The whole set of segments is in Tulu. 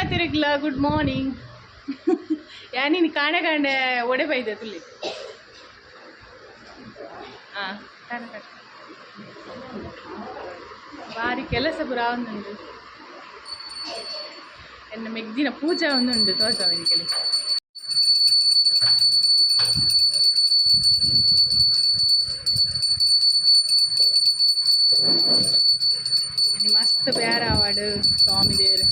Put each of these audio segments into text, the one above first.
ಮಾತೆರೆಗ್ಲ ಗುಡ್ ಮಾರ್ನಿಂಗ್. ಯಾನಿನಿ ಕಾಣೆ ಕಾಂಡೆ ಒಡೆ ಬೈದೆ ತುಲಿ. ಹಾಂ, ಕಾಣೆ ಕಾಣೆ ಬಾರಿ ಕೆಲಸ ಪೂರ ಆವೊಂದುಂಡು. ಎನ್ನ ಮೆಗ್ದಿನ ಪೂಜೆ ಒಂದುಂಡು, ತೋಜಾವ ನಿಕಲೆ. ಇನಿ ಮಸ್ತ್ ಬೇರ ಆವಡ್ ಸ್ವಾಮಿ ದೇವರೇ.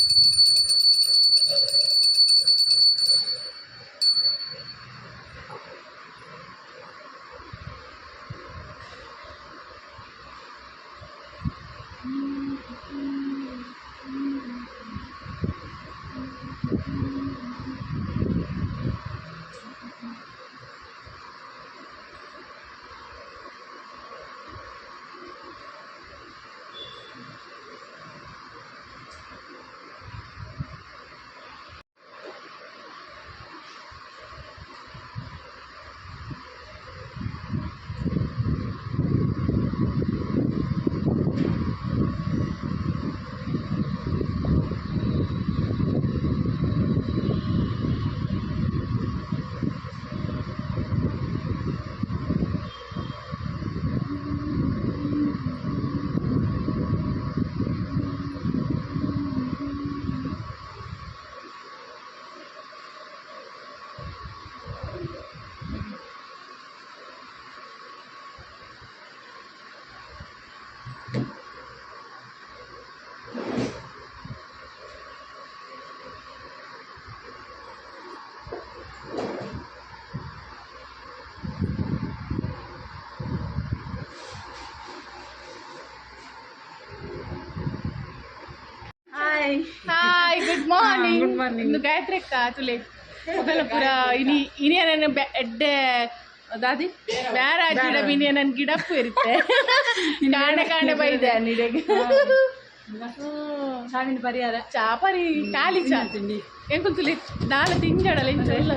Hi. Hi, good morning. Good morning. ಇಂದು ಗಾಯತ್ರಿ ಅಕ್ಕ ತುಲೆ ಮೊದಲ ಪೂರ ಇನಿ ಇನಿ ನನ್ನ ಎಡ್ಡೆ ದಾದಿ ಬ್ಯಾರಾಜಿಡ ಬಿನಿ ನನ್ನ ಗಿಡಪ್ಪು ಇರುತ್ತೆ. ಕಾಣೆ ಕಾಣೆ ಬೈದೆ ನಿಡೆಗೆ. ಸಾವಿನ ಪರಿಹಾರ. ಚಾಪರಿ ಖಾಲಿ ಚಾ. ತಿಂಡಿ. ಎಂಕುಲ್ ತುಲೆ ದಾಲ ತಿಂಜಡಲ ಇಂಚ ಇಲ್ಲ.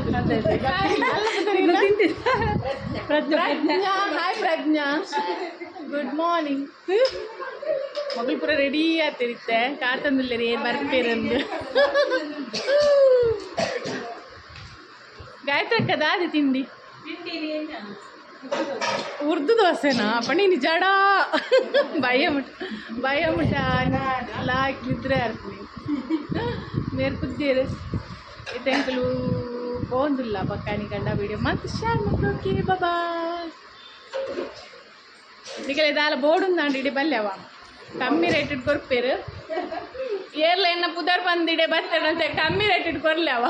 ಪ್ರಜ್ಞಾ. ಪ್ರಜ್ಞಾ, ಹಾಯ್ ಪ್ರಜ್ಞಾ, ಗುಡ್ ಮಾರ್ನಿಂಗ್. ಮಗಳು ಪೂರ ರೆಡಿ ಆತಿರುತ್ತೆ, ಕಾತಂದುಲ್ಲೇರಿ ಬರ್ಪೇರಂದು. ಗಾಯತ್ರಕ್ಕ ದಾದಿ ತಿಂಡಿ? ಉರ್ದು ದೋಸೆನಾ? ಅಪ್ಪ ನೀನು ಜಡ ಭಯ ಮುಟ್ಟ ಭಯ ಮುಟ್ಟ ಲಾಕ್ ನಿದ್ರೆ ಅರ್ಪಣಿ ಮೇರ್ ಪುದ್ದೇರು. ಇತ್ತೆಂಕುಲು ಪೋಂದುಲ್ಲ ಪಕ್ಕಾನಿ ಕಂಡ ವಿಡಿಯೋ ಮತ್ತೆ ಶೇರ್ ಮತ್ತು. Okay, boy. ನಿಕಲೆ ದಾಲ ಬೋರ್ಡ್ ಉಂದಾಂಡ ಇಡೆ ಬಲ್ಯವ, ಕಮ್ಮಿ ರೇಟೆಡ್ ಕೊರ್ಪೇರು. ಏರ್ಲ ಎನ್ನ ಪುದರ್ ಬಂದಿಡೆ ಬರ್ತೇನಂತೆ, ಕಮ್ಮಿ ರೇಟೆಡ್ ಕೊರ್ಲವ.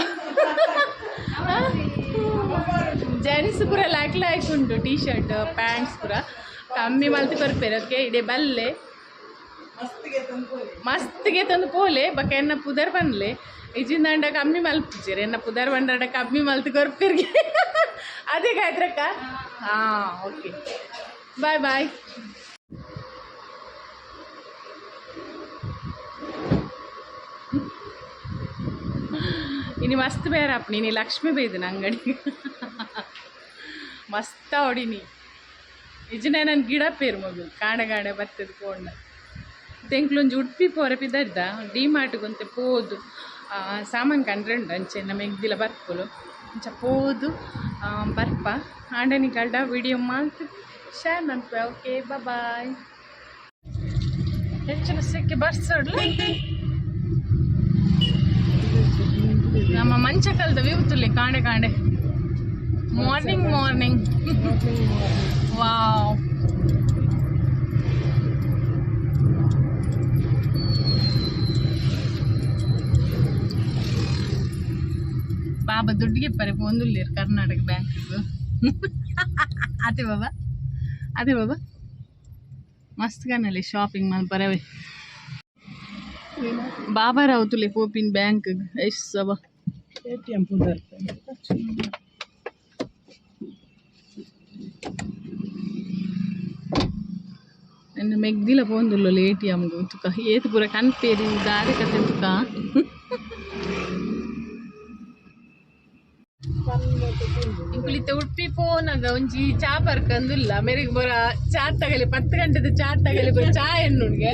ಜೆಂಟ್ಸ್ ಪೂರ ಲಾಕ್ ಲಾಯ್ಕ್ ಉಂಟು, ಟೀ ಶರ್ಟ್ ಪ್ಯಾಂಟ್ಸ್ ಪೂರ ಕಮ್ಮಿ ಮಲ್ತ್ ಕೊರ್ಪೇರು. ಓಕೆ, ಇಡೆ ಬಲ್ಲೆ, ಮಸ್ತ್ಗೆ ತಂದು ಪೋಲೆ. ಬೊಕ ಎನ್ನ ಪುದರ್ ಪನ್ಲೆ, ಇಜಿಂದಾಂಡ ಕಮ್ಮಿ ಮಲ್ಪುಜೆರ್. ಎನ್ನ ಪುದರ್ ಪಂಡಾಂಡ ಕಮ್ಮಿ ಮಲ್ತ್ ಕೊರ್ಪೆರ್ಗೆ. ಅದೇ ಗಾಯತ್ರಕ್ಕ. ಹಾಂ, ಓಕೆ, ಬಾಯ್ ಬಾಯ್. ಇನಿ ಮಸ್ತ್ ಬೇರಪ್ಪ ನೀನು. ಲಕ್ಷ್ಮಿ ಬೈದಿನ ಅಂಗಡಿ ಮಸ್ತ್ ಹೊಡಿನಿ. ಇಜಿನ ನನ್ನ ಗಿಡ ಪೇರು ಮಗು ಕಾಣೆ ಕಾಣೆ ಬರ್ತದೆ ಪೋಂಡ. ತೆಂಕ್ಲೊಂಜಿ ಉಡುಪಿ ಪೋರೆ ಪಿದರ್ದ ಡಿ ಮಾರ್ಟ್ಗೊಂತೆ ಪೋದು ಸಾಮಾನು ಕಂಡ್ರೆ ಉಂಡು. ಅಂಚೆ ನಮ್ಮ ಎಗ್ದಿಲ ಬರ್ಪುಲು, ಅಂಚ ಪೋದು ಬರ್ಪ. ಆಂಡನಿ ಕಲ್ಡ ವಿಡಿಯೋ ಮಲ್ತ್ ಶೇರ್ ಮನ್ಪೆ. Okay, bye. ಹೆಚ್ಚಿನ ಸಿಕ್ಕಿ ಬರ್ಸೋಡ್ಲ. ನಮ್ಮ ಮಂಚಕಲ್ದ ವ್ಯೂ ತುಲೆ ಕಾಂಡೆ ಕಾಂಡೆ, ಮಾರ್ನಿಂಗ್ ಮಾರ್ನಿಂಗ್. ವಾವ್. ಬಾಬಾ ದುಡ್ಡಿಗೆ ಪರೆ ಪೋಂದುಲ್ಲೇರು ಕರ್ನಾಟಕ ಬ್ಯಾಂಕ್. ಅದೇ ಬಾಬಾ, ಅದೇ ಬಾಬಾ, ಮಸ್ತ್ ಕನಲ್ಲಿ ಶಾಪಿಂಗ್ ಮಲ್ಪರವೇ. ಬಾಬಾರಾವ್ ತುಲೆ ಪೋಪಿನ್ ಬ್ಯಾಂಕ್ ಎಷ್ಟ್ ಸಬ. ಎಟಿಎಂ ಪುದರ್. ಎನ್ನ ಮೆಗ್ದಿಲ ಪೋಂದುಲ್ಲೊಲು ಎಟಿಎಂ ತುಕ ಏತ್ ಪೂರ ಕನ್ಪೇರಿ ದಾದೆ ಕತೆ ತುಕ. ಇಂಕುಲಿತ್ತೆ ಉಡುಪಿ ಪೋನಾಗ ಒಂಜಿ ಚಾ ಪರ್ಕಂದುಲ್ಲ ಮೇರೆಗೆ ಬರ ಚಾ ತಗಲಿ 10 ಗಂಟೆದ ಚಾ ತಗಲಿ ಬರ ಚಾ ಎನ್ನುಣ್ಗೆ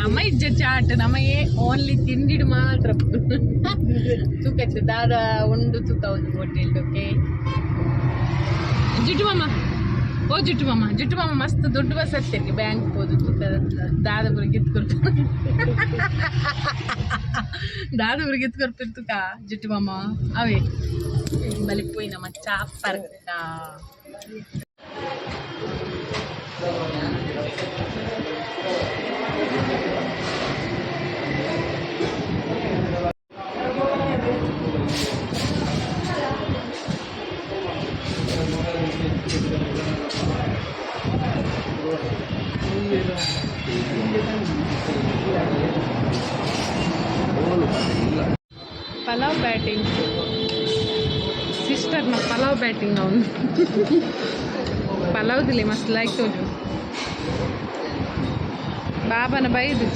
ನಮ್ಮ ಇಜ್ಜೆ ಚಾಟ್ ನಮಗೆ ಓನ್ಲಿ ತಿಂಡಿಡು ಮಾತ್ರ. ತೂಕಚ್ಚು ದಾದ ಉಂಡು ತೂಕ ಒಂದು ಹೋಟೆಲ್. ಓಕೆ ಜುಟ್ಟು ಮಾಮ, ಓ ಜುಟ್ಟು ಮಾಮ, ಜುಟ್ಟು ಮಾಮ, ಮಸ್ತ್ ದೊಡ್ಡ ಬಸ್ ಹತ್ತಿರ್ಗೆ ಬ್ಯಾಂಕ್ ಹೋದು. ತೂಕ ದಾದ ಬುರ ಗಿತ್ ಕೊರ್ಪ, ದಾದ ಬುರ ಗಿತ್ ಕೊರ್ಪಿರ್ ತೂಕ ಜುಟ್ಟು ಮಾಮ. ಅವೇ ಬಲಿ ನಮ್ಮ ಚಾ ಪರ್ಕ. ಪಲಾವ್ ಬ್ಯಾಟಿಂಗ್ ಸಿಸ್ಟರ್ನ ಪಲಾವ್ ಬ್ಯಾಟಿಂಗ್. ಅವನು ಪಲಾವ್ ದಿಲಿ ಮಸ್ತ್ ಲೈಕ್ ತೋಜು. ಬಾಬನ ಬೈದು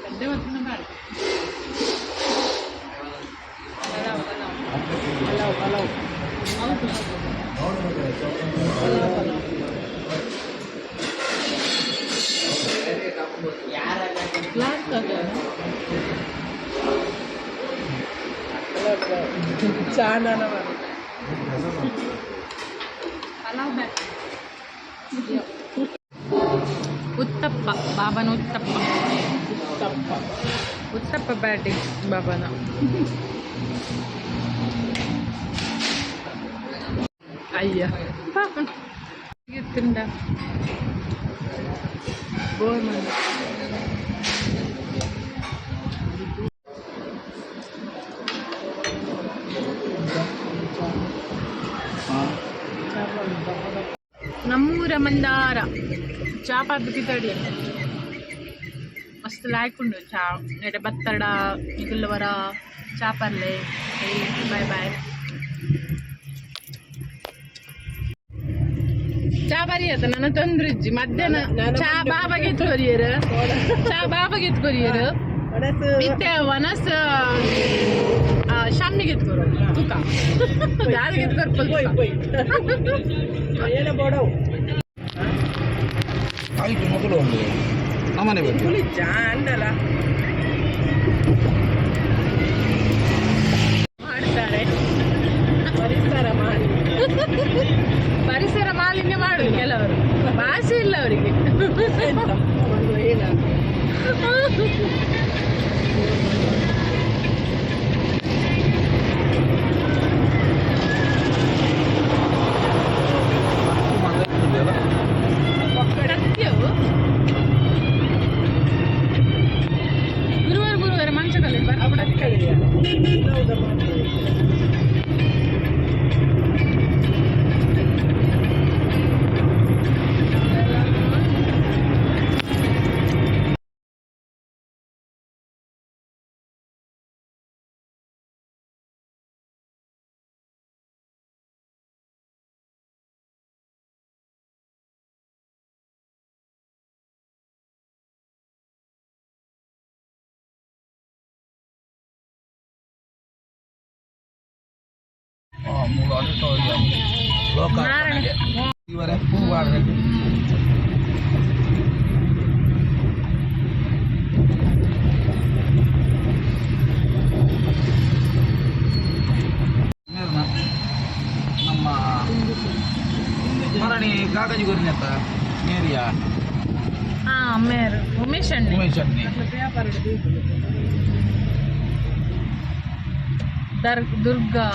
ಪದ್ದೆ ಮತ್ತಿನ ಬಾಡ. ಪಲಾವ್ ಪಲಾವ್. ಪಲಾವ್ ಪಲಾವ್. ಹೌದು. ಪಲಾವ್ ಪಲಾವ್. ಗ್ಲಾಸ್ ತಗೋ. ಚಾ ನಾನ. ಪಲಾವ್ ಬ್ಯಾಟ್ ಉತ್ತಪ್ಪ ಬಾಬನ ಉತ್ತಪ್ಪ. ತಪ್ಪ. ಉತ್ತಪ್ಪ ಬ್ಯಾಟಿಂಗ್ ಬಾಬನ. ಅಯ್ಯ ತಿಂಡ ಬೋರ್. ನಮ್ಮೂರ ಮಂದಾರ ಚಾ ಪದ್ಧತಿ ತಡಿ ಮಸ್ತ್ ಲಾಯ್ಕ್ ಉಂಡು ಚಾ. ನೆಡೆ ಬತ್ತಡ ನಿಗುಲ್ಲವರ ಚಾ ಪರ್ಲೆ. Boy boy. ಚಾ ಬರಿಯತ್ತ ನನ್ನ ತೊಂದ್ರೆ ಇಜ್ಜಿ ಮಧ್ಯಾಹ್ನ. ಚಾ ಬಾಬಾಗೆ ಎತ್ಕೊರಿಯರು, ಚಾ ಬಾಬಾಗೆ ಎತ್ಕೊರಿಯರು. ಇತ್ತೆ ವನಸ್ ಶಮ್ಮಿಗೆ ಎತ್ಕೊರು ತೂಕ ದಾದಿಗೆ ಎತ್ಕೊರ್ಪಲ್. ಏನ ಬೋಡವು. ಆಯ್ತು, ಮೊದಲು ಒಂದು ನಮ್ಮನೆ ಬೇಕು. ಚಾ ಅಂದಲ್ಲ. ಮಾಡ್ತಾರೆ. ಪರಿಸರ ಮಾಡಿ. ಪರಿಸರ ಮಾಲಿನ್ಯ ಮಾಡುದು ಕೆಲವರು, ಭಾಷೆ ಇಲ್ಲ ಅವರಿಗೆ. ಒಂದು ಏನ. ಸತ್ಯವು ಗುರುವಾರ ಗುರುವಾರ ಮಂಚಕಲ್ಲಿ ಬರ್ಬಿಡತ್ತೆ. ಮೂಲ ಆಡಿಟೋರಿಯಂ ಲೋಕಾರ್ಪಣೆಗೆ ಇವರೇ ಹೂವಾಡಬೇಕು. ನಮ್ಮ ಮರಣಿ ಕಾಗಜಿ ಗುರಿನತ್ತ ಮೇರಿಯ. ಹಾ ಮೇರ್ ಉಮೇಶ್ ಅಣ್ಣೆ. ಉಮೇಶ್ ಅಣ್ಣಿ. ದುರ್ಗಾ.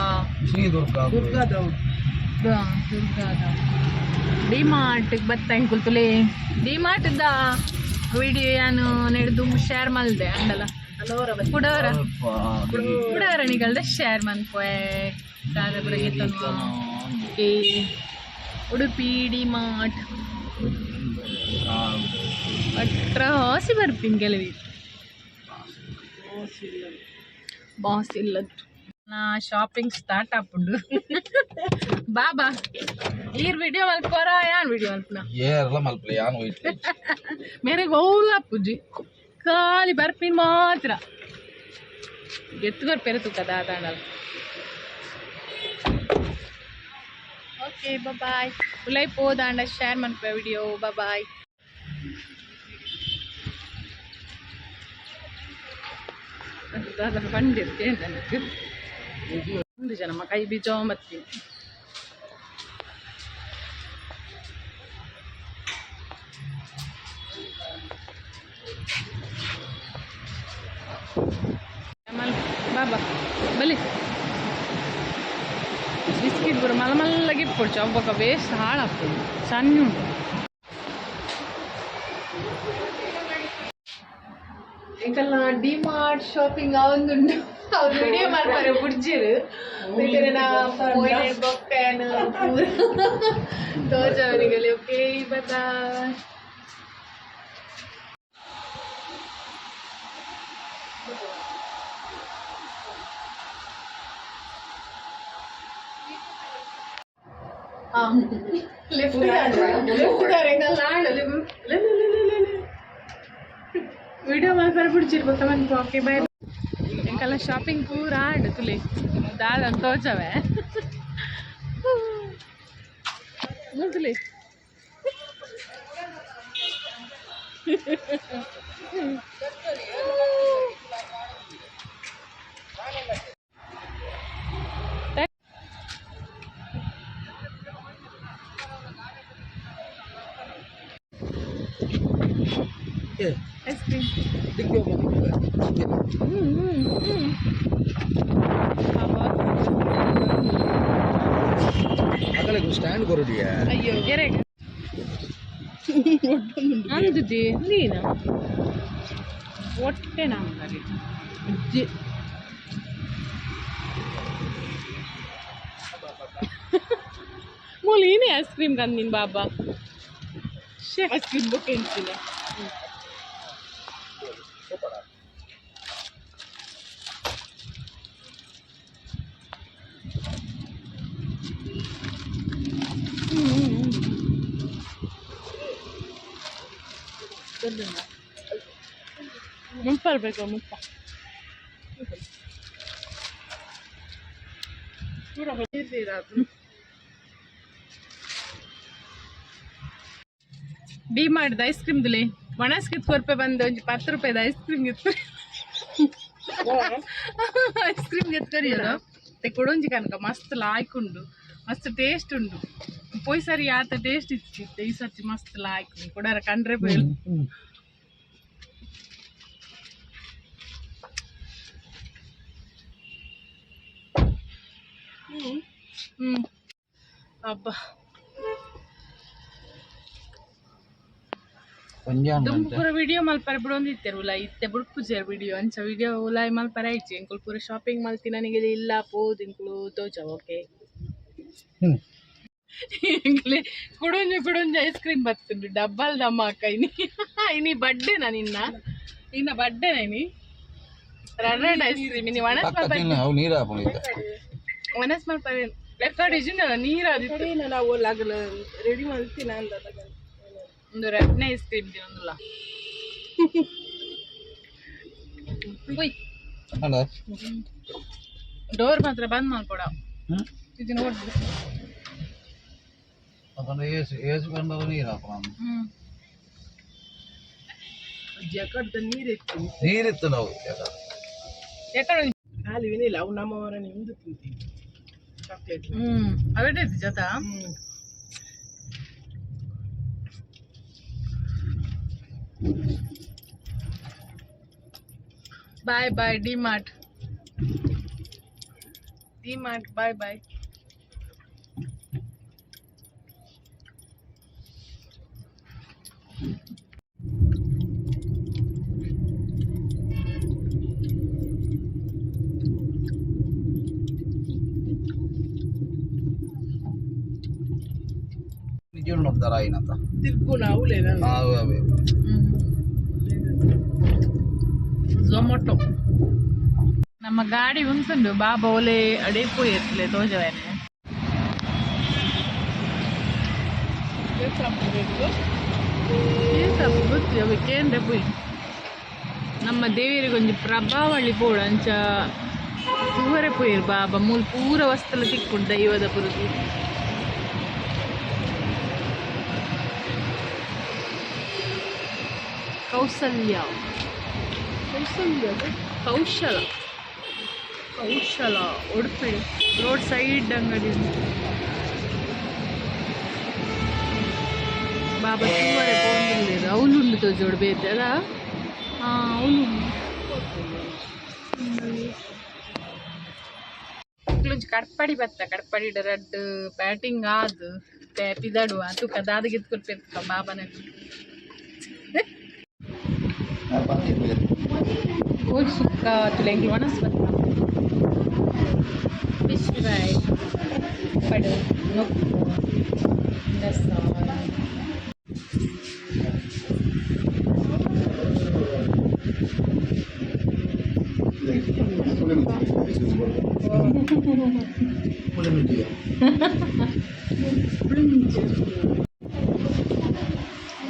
ಶ್ರೀ ದುರ್ಗಾ. ದುರ್ಗಾದವು. ದುರ್ಗಾದ ಡಿ ಮಾರ್ಟ್ ಬತ್ತ ಇಂಕುಲ್ತುಲೆ. ಡಿ ಮಾರ್ಟ್ the video ಯಾನು ನೆಡ್ದು ಶೇರ್ ಮಲ್ದೆ ಅಂಡಲ ಕುಡೋರ ಕುಡೋರ ನಿಗಲ್ದ ಶೇರ್ ಮನ್ಪೊಯೆ ದಾದ ಬುರಗೆತ್ತನು. ಈ ಉಡುಪಿ ಡಿ ಮಾರ್ಟ್ ಅಟ್ರ ಹಸಿ ಬರ್ಪಿನ್ ಕೆಲವಿ ಬಾಸ್ ಇಲ್ಲದ್ದು. ನಾ ಶಾಪಿಂಗ್ ಸ್ಟಾರ್ಟ್ ಆಪುಂಡು. ಬಾಬಾ ಈರ್ ವಿಡಿಯೋ ಮಲ್ಪೋರ ಯಾನ್ ವಿಡಿಯೋ ಮಲ್ಪುನ? ಏರ್ಲ ಮಲ್ಪಲೆ, ಯಾನ್ ಹೋಯ್ತು. ಮೇರೆಗೆ ಓಲ ಪೂಜಿ ಖಾಲಿ ಬರ್ಪಿನ್ ಮಾತ್ರ. ಎತ್ತುಗೊರ್ ಪೆರೆ ತೂಕ ದಾದಾಂಡಲ. Okay, bye. ಉಲೈ ಪೋದಾಂಡ ಶೇರ್ ಮನ್ಪೆ ವಿಡಿಯೋ. ಬಾಯ್. ದಾದ ಬಂದಿರ್ ಕೇಂದ್ರ ಒಂದು ಜನ ಕೈ ಬೀಜ ಮತ್ತಿ. ಬಾಬಾ ಬಲಿ ಬಿಸ್ಕಿಟ್ ಪೂರ ಮಲ್ಲ ಮಲ್ಲಗೆ ಇಪ್ಪೊಡ್ಚು, ಅವು ವೇಸ್ಟ್ ಹಾಳಾಗ್ತದೆ. ಸಣ್ಣ ಉಂಟು. ಎಂಕಲ್ನ ಡಿ ಮಾರ್ಟ್ ಶಾಪಿಂಗ್ ಆವೊಂದುಂಡು. ಅವ್ರು ವಿಡಿಯೋ ಮಲ್ಪರೆ ಬುಡ್ಜೆರ್. ನಾ ಬೊಕ್ಕನ್ ಪೂರ ತೋಜವನಿಗಲಿ. Okay, bye. Left left video ಮಲ್ಪರೆ ಬುಡ್ಜಿರ್ ಬೊಕ್ಕ ಮನ್ಪು. Okay, bye. ಎಂಕಲ್ನ ಶಾಪಿಂಗ್ ಪೂರ ಆಂಡ್. ತುಲೆ ದಾದ ತೋಜವೆ ತುಲೆ. Ice cream. ಹ್ಮ್ ಹ್ಮ್ ಹ್ಮ್ ಅಗಲಿಗೆ stand ಕೊರಡಿಯ. ಅಯ್ಯೋ, ಗೆರೆ ಅಂದುದಿ ನೀನ ಹೊಟ್ಟೆ ನಮ್ಮರಿ ಅಜ್ಜಿ. ಮೂಲು ಏನೇ ಐಸ್ ಕ್ರೀಮ್ ಕಂದಿನ ಬಾಬಾ. ಶೇ, ಐಸ್ ಕ್ರೀಮ್ ಬುಕ್ ಎಂಚಿನ. ಮುಪ್ಪ ಬೇಕು, ಮುಪ್ಪ. ಡಿ ಮಾಡಿದ ಐಸ್ ಕ್ರೀಮ್ ದುಲೆ ಒಣಸ್ಕಿತ್ ಕೊರ್ಪೆ ಬಂದು ಒಂಜಿ 10 ರೂಪಾಯಿದ ಐಸ್ ಕ್ರೀಮ್ ಗಿತ್ತು, ಐಸ್ ಕ್ರೀಮ್ ಗೆತ್ ಕರಿಯೋದು. ಮತ್ತೆ ಕೊಡೊಂಜಿ ಕನಕ ಮಸ್ತ್ ಲಾಯ್ಕ್ ಉಂಡು, ಮಸ್ತ್ ಟೇಸ್ಟ್ ಉಂಡು. ಪೋಯ್ ಸರಿ ಆತ ಟೇಸ್ಟ್ ಇತ್ತು, ಈ ಸರ್ತಿ ಮಸ್ತ್ ಲಾಯ್ಕ್ ಉಂಡು. ಕೊಡಾರ ಕಂಡ್ರೆ ಪೋಯ್. ಹ್ಮ್ ಅಬ್ಬಾ. ದುಂಬು ಪೂರ ವಿಡಿಯೋ ಮಲ್ಪರೆ ಬಿಡೊಂದಿತ್ತೆರ್ ಉಲಾಯಿ, ಇತ್ತೆ ಬುಡ್ಪುಜೆರ್ ವಿಡಿಯೋ. ಅಂಚ ವಿಡಿಯೋ ಉಲಾಯಿ ಮಲ್ಪರೆ ಆಯ್ಚಿ. ಎಂಕುಲು ಪೂರ ಶಾಪಿಂಗ್ ಮಲ್ತಿ ನನಗೆ ಇಲ್ಲ ಪೋದು ಎಂಕುಲು ತೋಜ. ಓಕೆ. ಎಂಕ್ಲೆ ಕುಡೊಂಜಿ ಕುಡೊಂಜಿ ಐಸ್ ಕ್ರೀಮ್ ಬತ್ತುಂಡು ಡಬ್ಬಲ್ ದಮ್ಮ. ಅಕ್ಕ, ಇನಿ ಇನಿ ಬಡ್ಡೆನಾ ನಿನ್ನ? ನಿನ್ನ ಬಡ್ಡೆನಾ ಇನಿ? ರೆಡ್ ರೆಡ್ ಐಸ್ ಕ್ರೀಮ್ ಇನಿ ಒಣಸ್ ಮಲ್ಪರೆ. ಅವು ನೀರು ಹಾಕೊಂಡಿದ್ದೆ. ಒಣಸ್ ಮಲ್ಪರೆ ಲೆಕ್ಕ ಇಜಿಂದಲ್ಲ ನೀರು ಅದಿತ್ತು. ನಾವು ಆಗಲ ರೆಡಿ ಮಾಡ್ತೀನಿ ಅಂದ. ಒಂದು ರೆಡ್ನೇ ಐಸ್ ಕ್ರೀಮ್ ತಿನ್ನೊಂದುಲ್ಲ. ಉಯ್. ಅಲ್ಲ. ಡೋರ್ ಮಾತ್ರ ಬಂದ್ ಮಾಡ್ಕೊಡ. ಇದು ನೋಡ್ರಿ. ಅದನ್ನು ಏಸು ಏಸು ಕಂಡದ್ದು ನೀರು ಹಾಕೋಣ. ಹ್ಮ್. ಜಕಡ್ದ ನೀರಿತ್ತು. ನೀರಿತ್ತು ನಾವು. ಎಕಡೆ? ಖಾಲಿ ಏನಿಲ್ಲ, ಅವು ನಮ್ಮವರ ನಿಮ್ದು ತಿಂತೀವಿ ಚಾಕ್ಲೇಟ್. ಹ್ಮ್ ಅವೆಡ್ ಜೊತ. ಹ್ಮ್. Bye bye D Mart, D Mart bye bye. ಜೀರ್ಣೋದ್ಧಾರ అయినంత. ತಿರ್ಗು ನಾವು. ಅವೇ. ಝೊಮೊಟೊ ನಮ್ಮ ಗಾಡಿ ಉಂಟುಂಡು. ಬಾಬಾ ಒಲೆ ಅಡೆ ಪೋಯಿರ್ಲೆ ತೋಜವೇನೆ. ಗೊತ್ತು ಅವೆ ಕೇಂದ್ರ ಪೋಯಿ. ನಮ್ಮ ದೇವಿಯರಿಗೊಂಜಿ ಪ್ರಭಾವಳಿ ಪೋಡು ಅಂಚ ತೂವರೆ ಪೋಯಿರ್ ಬಾಬಾ. ಮೂಲು ಪೂರ ವಸ್ತುಲ ತಿಕ್ಕುಂಡು ದೈವದ ಪುರುದು. ಕೌಸಲ್ಯ ಕೌಸಲ್ಯ ಕೌಶಲ ಕೌಶಲ ಉಡುಪಿ ರೋಡ್ ಸೈಡ್ ಅಂಗಡಿ. ಬಾಬಾ ತೂವರೆ ಪೋಂದುಲ್ಲೆರ್ ಅವ್ಲುಂಡು ತೋಜೋಡು ಬೇತೆ ಅಲ್ಲ. ಹಾಂ, ಅವ್ಲು ಒಂಜಿ ಕಡ್ಪಡಿ ಬತ್ತ. ಕಡ್ಪಡಿ ರಡ್ಡ್ ಬ್ಯಾಟಿಂಗ್ ಆದ್ ಪಿದಡುವ ತುಕ ದಾದ ಗಿತ್ ಕೊರ್ಪೆರ್ ಬಾಬನ. ಕೋಳಿ ಸುಕ್ಕ ತುಲೆ. ಎಂಕ್ಲು ಒಣಸ್ ಬತ್ತ. ಫಿಶ್ ಫ್ರೈ ಪಡು ನುಪ್ಪು ರಸ.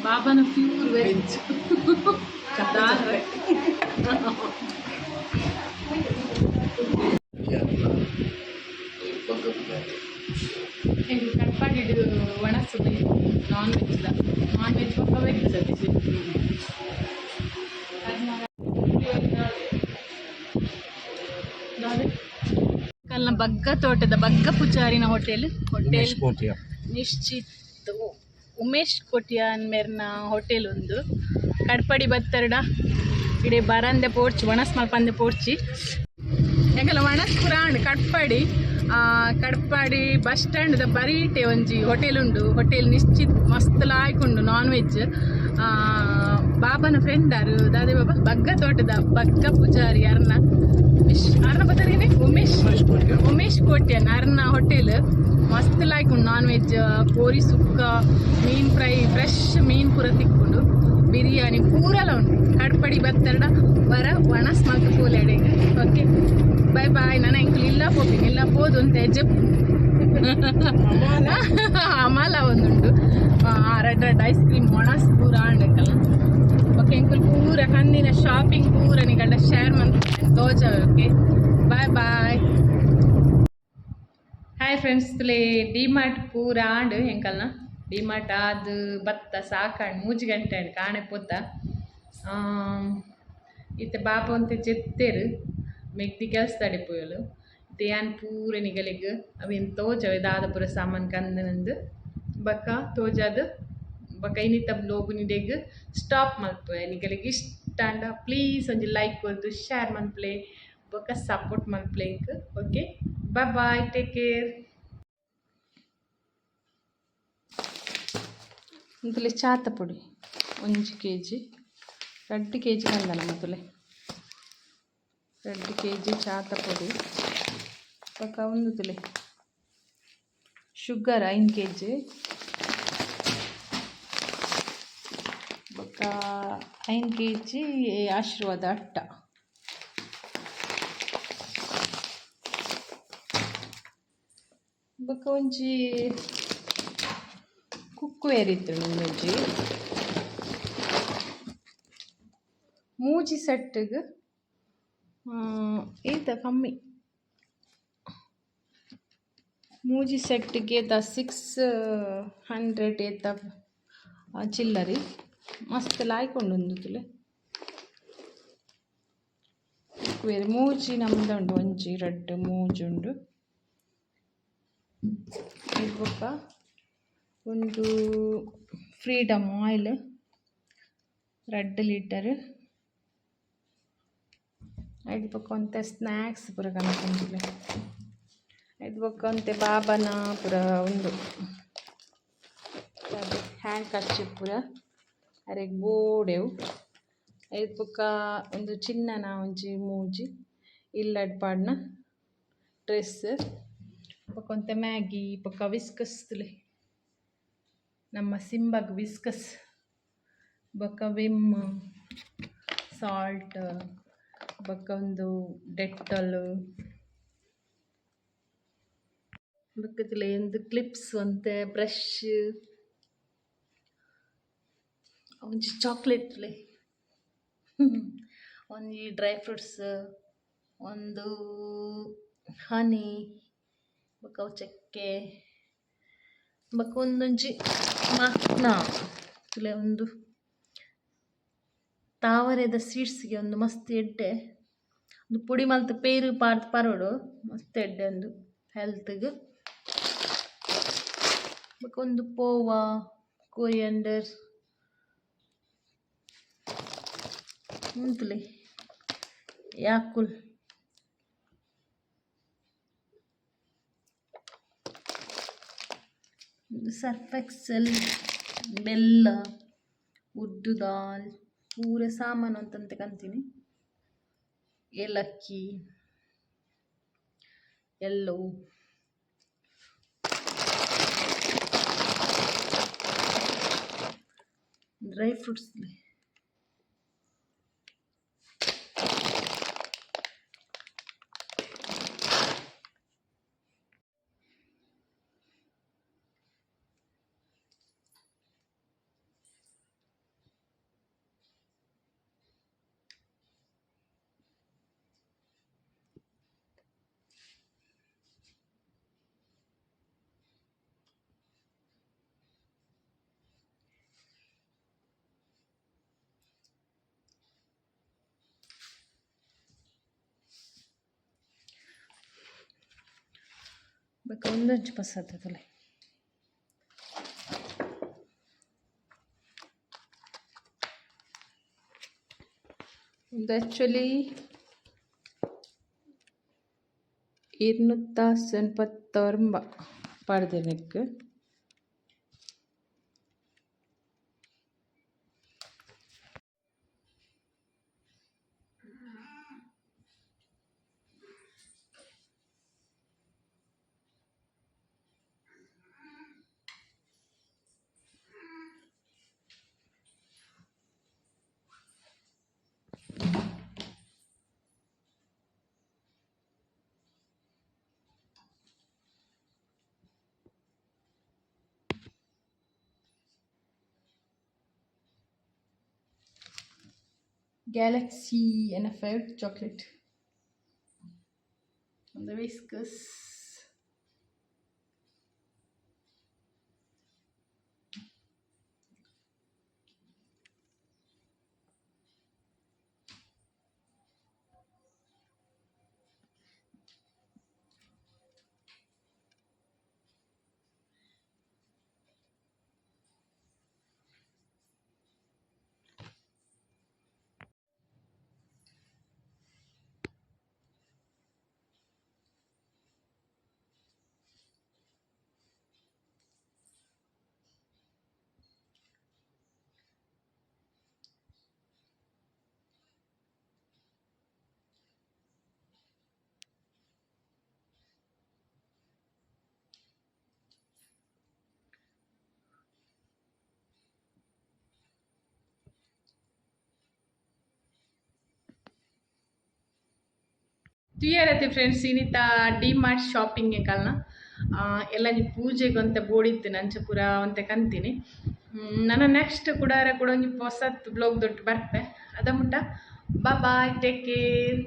ಬಾಬಾನ ಪ್ಯೂರ್ ವೆಜ್. ಎಂಕ್ಲು ಕಟ್ಪಾಡಿಡ್ ಒಣಸು ನಾನ್ ವೆಜ್, ನಾನ್ ವೆಜ್ ಬೊಕ್ಕ ವೆಜ್. ಸತೀಶ್, ಕಲ್ನ ಬಗ್ಗ ತೋಟದ ಬಗ್ಗ ಪೂಜಾರಿನ ಹೋಟೆಲ್ ಹೋಟೆಲ್ ನಿಶ್ಚಿತ್ ಉಮೇಶ್ ಕೋಟ್ಯಾನ್ ಮೇರ್ನ ಹೋಟೆಲ್ ಉಂದು. ಕಡ್ಪಡಿ ಬತ್ತರ್ಡ ಇಡೆ ಬರಂದೆ ಪೋರ್ಚಿ, ಒಣಸ್ ಮಲ್ಪಂದೆ ಪೋರ್ಚಿ. ಎಂಕಲ್ಲ ಒಣಸ್ ಪುರ ಆಂಡ್. ಕಟ್ಪಾಡಿ ಕಡ್ಪಾಡಿ ಬಸ್ ಸ್ಟ್ಯಾಂಡ್ ದ ಬರೀಟೆ ಒಂಜಿ ಹೋಟೆಲ್ ಉಂಡು, ಹೋಟೆಲ್ ನಿಶ್ಚಿತ್. ಮಸ್ತ್ ಲಾಯ್ಕ್ ನಾನ್ ವೆಜ್. ಬಾಬನ ಫ್ರೆಂಡ್ ಆರು ದಾದೆ ಬಾಬಾ ಬಗ್ಗ ತೋಟದ ಬಗ್ಗ ಪೂಜಾರಿ ಅರ್ನ ಅರ್ನ ಬತ್ತರೇನೆ ಉಮೇಶ್ ಉಮೇಶ್ ಕೋಟ್ಯಾನ್ ಅರ್ನ ಹೋಟೆಲ್. ಮಸ್ತ್ ಲಾಯ್ಕ್ ಉಂಡು. ನಾನ್ ವೆಜ್, ಕೋರಿ ಸುಕ್ಕ, ಮೀನ್ ಫ್ರೈ, ಫ್ರೆಶ್ ಮೀನ್ ಪೂರ ತಿಕ್ಕುಂಡು. ಬಿರಿಯಾನಿ ಪೂರಲ ಉಂಡು. ಕಡ್ಪಡಿ ಬತ್ತರ್ಡ ವರ ಒಣಸ್ ಮಲ್ತ್ ಪೋಲೆಡೆಗ್. Okay, bye boy. ನನ ಎಂಕುಲು ಇಲ್ಲ ಪೋಪಿನಿ. ಇಲ್ಲ ಪೋದು ಅಂತ ಜೆಪ್ ಅಮಾಲ ಒಂದುಂಡು. ರಡ್ಡ್ ರಡ್ಡ್ ಐಸ್ ಕ್ರೀಮ್, ಒಣಸ್ ಪೂರ ಆಂಡ್ ಎಂಕಲ್ನ. ಓಕೆ, ಎಂಕುಲು ಪೂರ ಕಂದಿನ ಶಾಪಿಂಗ್ ಪೂರ ನಿಗಲ್ಡ ಶೇರ್ ಮಲ್ಪುವೆ, ತೋಜಾವೆ. Okay, bye bye. Hi friends, ತುಲೆ ಡಿ ಮಾರ್ಟ್ ಪೂರ ಆಂಡ್ ಎಂಕಲ್ನ. ಡಿ ಮಾರ್ಟ್ ಆದ್ ಬತ್ತ, ಸಾಕಾಂಡ್. 3 ಗಂಟೆ ಆಂಡ್. ಕಾಣೆ ಪೋತ. ಇತ್ತೆ ಬಾಪ ಒಂತೆ ಜೆತ್ತೆರ್, ಮೆಗ್ದಿ ಕೆಲಸದಡೆ ಪೋಯಲು. ಇತ್ತೆ ಯಾನ್ ಪೂರ ನಿಗಲೆಗ್ ಅವೆನ್ ತೋಜವೆ, ದಾದ ಪೂರ ಸಾಮಾನ್ ಕಂದನಂದು. ಬೊಕ್ಕ ತೋಜಾದ್ ಬೊಕ್ಕ ಇನಿತ ವ್ಲೋಗ್ ನಿಡೆಗ್ ಸ್ಟಾಪ್ ಮಲ್ಪುವೆ. ನಿಗಲೆಗ್ ಇಷ್ಟ ಆಂಡ ಪ್ಲೀಸ್ ಒಂಜಿ ಲೈಕ್ ಕೊರ್ದು ಶೇರ್ ಮನ್ಪುಲೆ, ಬೊಕ್ಕ ಸಪೋರ್ಟ್ ಮನ್ಪುಲೆ ಎಂಕ್. Okay, bye bye, take care. ಉಂತುಲೆ ಚಾತ ಪೊಡಿ 1 ಕೆಜಿ, 2 ಕೆಜಿ ಕಂದನ ಮೊದಲೇ. 2 ಕೆಜಿ ಚಾತ ಪೊಡಿ. ಬೊಕ್ಕ ಉಂದು ತುಲೆ ಶುಗರ್ 5 ಕೆಜಿ. ಬೊಕ್ಕ 5 ಕೆಜಿ ಆಶೀರ್ವಾದ ಅಟ್ಟ. ಬೊಕ್ಕ ಒಂಜಿ ಕುಕ್ವೇರ್ ಇತ್ತು ಒಂಜಿ ಮೂಜಿ ಸೆಟ್ಗ್ ಏತ ಕಮ್ಮಿ. ಮೂಜಿ ಸೆಟ್ಗೆ ಏತ 600 ಏತ ಚಿಲ್ಲರಿ. ಮಸ್ತ್ ಲಾಯ್ಕ್ ಉಂಡು ತುಲೆ ಕುಕ್ವೇರ್ ಮೂಜಿ ನಮ್ದು ಉಂಡು. ಒಂಜಿ ರಡ್ಡ್ ಮೂಜಿ ಉಂಡು. ಇದು ಬೊಕ್ಕ ಉಂದು ಫ್ರೀಡಮ್ ಆಯಿಲ್ 2 ಲೀಟರ್. ಐದು ಬೊಕ್ಕ ಒಂತೆ ಸ್ನ್ಯಾಕ್ಸ್ ಪೂರ ಕನಪುಂಡುಲೆ. ಐದು ಬೊಕ್ಕ ಒಂತೆ ಬಾಬನ ಪೂರ ಉಂದು ಹ್ಯಾಂಡ್ ಕರ್ಚೀಫ್ ಪೂರ ಅರೆಗ್ ಬೋಡೆವು. ಐದು ಬೊಕ್ಕ ಉಂದು ಚಿನ್ನನ ಒಂಜಿ ಮೂಜಿ ಇಲ್ಲಡ್ ಪಾಡ್ನ ಡ್ರೆಸ್. ಬೊಕ್ಕ ಒಂತೆ ಮ್ಯಾಗಿ, ಬೊಕ್ಕ ವಿಸ್ಕಸ್ ತುಲೆ, ನಮ್ಮ ಸಿಂಬಗ್ ವಿಸ್ಕಸ್. ಬೊಕ್ಕ ವಿಮ್ ಸಾಲ್ಟ್, ಬೊಕ್ಕ ಒಂದು ಡೆಟ್ಟಲ್. ಬೊಕ್ಕ ತುಲೆ ಒಂದು ಕ್ಲಿಪ್ಸ್, ಒಂತೆ ಬ್ರಷ್, ಒಂಜಿ ಚಾಕ್ಲೇಟ್ ತುಲೆ, ಒಂಜಿ ಡ್ರೈ ಫ್ರೂಟ್ಸ್, ಒಂದು ಹನಿ, ಬೊಕ್ಕ ಅವು ಚಕ್ಕೆ, ಬೊಕ್ಕ ಒಂದೊಂಜಿ ಮಕ್ನ ತುಲೆ. ಒಂದು ತಾವರೆದ ಸೀಡ್ಸ್ಗೆ ಒಂದು ಮಸ್ತ್ ಎಡ್ಡೆ. ಒಂದು ಪೊಡಿ ಮಲ್ತ್ ಪೇರು ಪಾಡ್ದ್ ಪರೋಡು, ಮಸ್ತ್ ಎಡ್ಡೆ ಒಂದು ಹೆಲ್ತ್ಗ್. ಬೊಕ ಒಂದು ಪೋವಾ, ಕೊರಿಯಂಡರ್ ಉಂತುಲೆ ಯಾಕುಲ್. ಸರ್ಫ್ ಎಕ್ಸೆಲ್, ಬೆಲ್ಲ, ಉದ್ದು ದಾಲ್, ಪೂರ ಸಾಮಾನು ಅಂತಂತೆ ಕಂತೀನಿ. ಏಲಕ್ಕಿ ಎಲ್ಲವು. Dry fruits. ಬೊಕ ಉಂದೊಂಜಿ ಪೊಸತ್ ತೂಲೆ. ಉಂದು ಆಕ್ಚುಲಿ 289 ಪಾಡ್ದೆರ್ ನೆಕ್ಕ್. Galaxy ಎನ್ನ ಫೇವ್ರೆಟ್ ಚಾಕ್ಲೇಟ್. ಒಂದು ವಿಸ್ಕಸ್. ತೂಯರತೆ ಫ್ರೆಂಡ್ಸ್, ಇನಿತ ಡಿ ಮಾರ್ಟ್ ಶಾಪಿಂಗ್ ಕಲ್ನ ಎಲ್ಲ ಪೂಜೆಗೆ ಒಂತೆ ಬೋಡಿತ್ತು ನಂಚ ಪೂರ ಒಂತೆ ಕಂತೀನಿ. ನನ್ನ ನೆಕ್ಸ್ಟ್ ಕುಡಾರ ಕೂಡ ಒಂಜಿ ಪೊಸತ್ ಬ್ಲಾಗ್ ದೊಟ್ಟು ಬರ್ತೆ. ಅದ ಮುಟ್ಟ ಬಾಯ್, ಟೇಕ್ ಕೇರ್.